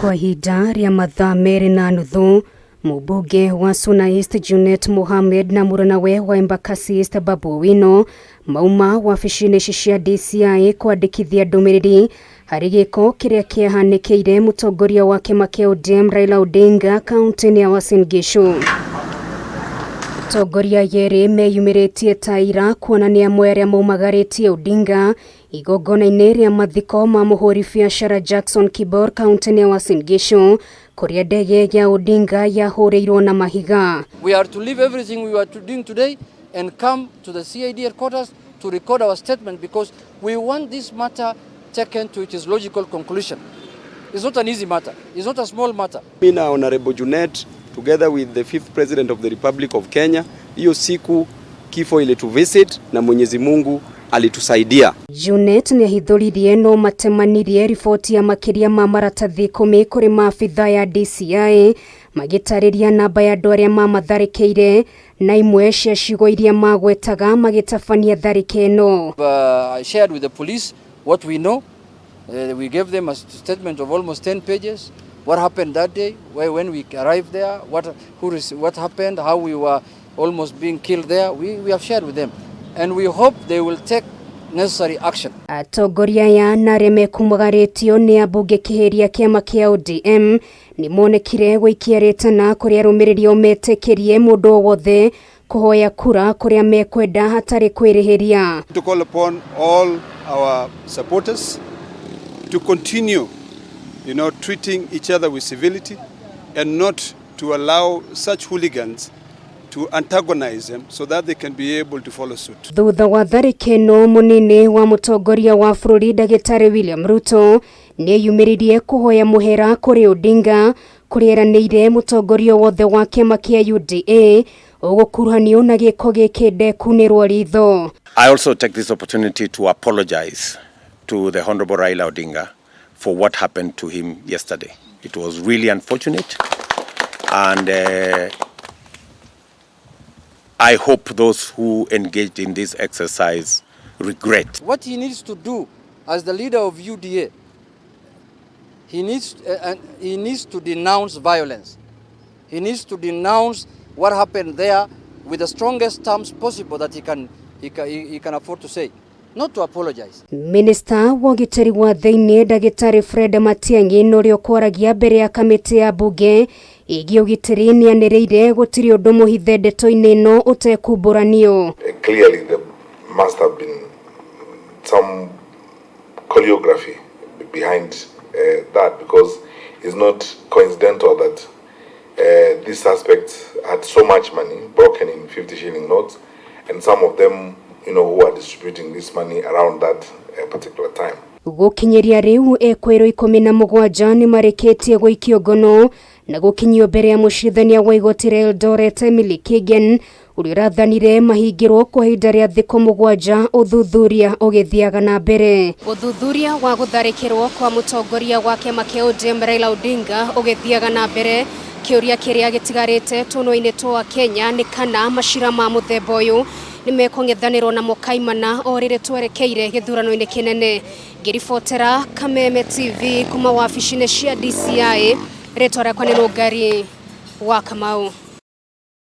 Kwa ihinda rĩa mathaa merĩ na nuthu, mũmbunge wa Suna East Junet Mohamed na mũrũnawe wa Embakasi East Babu Owino mauma wabici-inĩ ici cia DCI kwandĩkithia ndũmĩrĩri harĩ gĩko kĩrĩa kĩahanĩkĩire mũtongoria wa kĩama kĩa ODM Raila Odinga kaunti-inĩ ya Uasin Gishu. Atongoria yerĩ meyumĩrĩtie ta aira kuonania amwe arĩa maumagarĩtie Odinga igongona-inĩ rĩa mathiko ma mũhũri biacara Jackson Kibor kaunti-inĩ ya Uasin Gishu kũrĩa ndege ya Odinga yahũrĩirwo na mahiga. We are to leave everything we were doing today and come to the CID headquarters to record our statement because we want this matter taken to its logical conclusion. It's not an easy matter. It's not a small matter. Mimi na Honorable Junet together with the fifth president of the Republic of Kenya, hiyo siku kifo ilituvisit na Mwenyezi Mungu alitusaidia. Junet nĩahithũririe no matemanirie riboti ya makĩria ma maratathi 10 kũrĩ maabitha ya DCI magĩtarĩria namba ya andũ arĩa mamatharĩkĩire na imwe cia ciugo iria magwetaga magĩtabania tharĩka ĩno. I shared with the police what we know. We gave them a statement of almost 10 pages. What happened that day, where, when we arrived there, what happened, how we were almost being killed there. We have shared with them. And we hope they will take necessary action. Atongoria aya na arĩa mekumagarĩtio nĩ ambunge kĩhĩria kĩama kĩa ODM nĩ monekire gũikia rĩtana kũrĩ arũmĩrĩri o metĩkĩrie mũndũ o wothe kũhoya kura kũrĩa mekwenda hatarĩ kwĩrĩhĩria. To call upon all our supporters to continue, treating each other with civility and not to allow such hooligans to antagonize them so that they can be able to follow suit. Thutha wa tharĩka ĩno mũnini wa mũtongoria wa bũrũri ndagĩtarĩ William Ruto nĩeyumĩririe kũhoya mũhera kũrĩ Odinga kũrĩa eranĩire mũtongoria wothe wa kĩama kĩa UDA ũgũkuruhanio na gĩko gĩkĩ ndekunĩrwo ritho. I also take this opportunity to apologize to the Honorable Raila Odinga for what happened to him yesterday. It was really unfortunate, and I hope those who engaged in this exercise regret. What he needs to do as the leader of UDA, he needs to denounce violence. He needs to denounce what happened there with the strongest terms possible that he can afford to say, not to apologize. Minista wa ũgitĩri wa thĩinĩ ndagĩtarĩ Fred Matiang'i na ũrĩa ũkwaragia mbere ya kamĩtĩ ya mbunge ĩgiĩ ũgitĩri nĩanĩrĩire gũtirĩ ũndũ mũhithe ndeto-inĩ ĩno ũtekumbũranio. Clearly there must have been some choreography behind that, because it's not coincidental that these suspects had so much money broken in 50 shilling notes, and some of them who are distributing this money around that particular time. Gũkinyĩria rĩu ekũĩrwo 17 nĩ marĩkĩtie gũikio ngono na gũkinyio mbere ya mũcirithania wa igoti rĩa Eldoret Emily Kigen ũrĩa ũrathanire mahingĩrwo kwa ihinda rĩa thikũ 7 ũthuthuria ũgĩthiaga na mbere. Ũthuthuria wa gũtharĩkĩrwo kwa mũtongoria wa kĩama kĩa ODM Raila Odinga ũgĩthiaga na mbere. Kĩũria kĩrĩa gĩtigarĩte tũnua-inĩ twa Kenya nĩ kana macira ma mũthemba ũyũ nĩ mekũng'ethanĩrwo namo kaimana o rĩrĩ twerekeire gĩthurano-inĩ kĩnene. Ngĩribotera Kameme TV kuma wabici-inĩ cia DCI, rĩtwa rĩakwa nĩ Rũngari wa Kamau.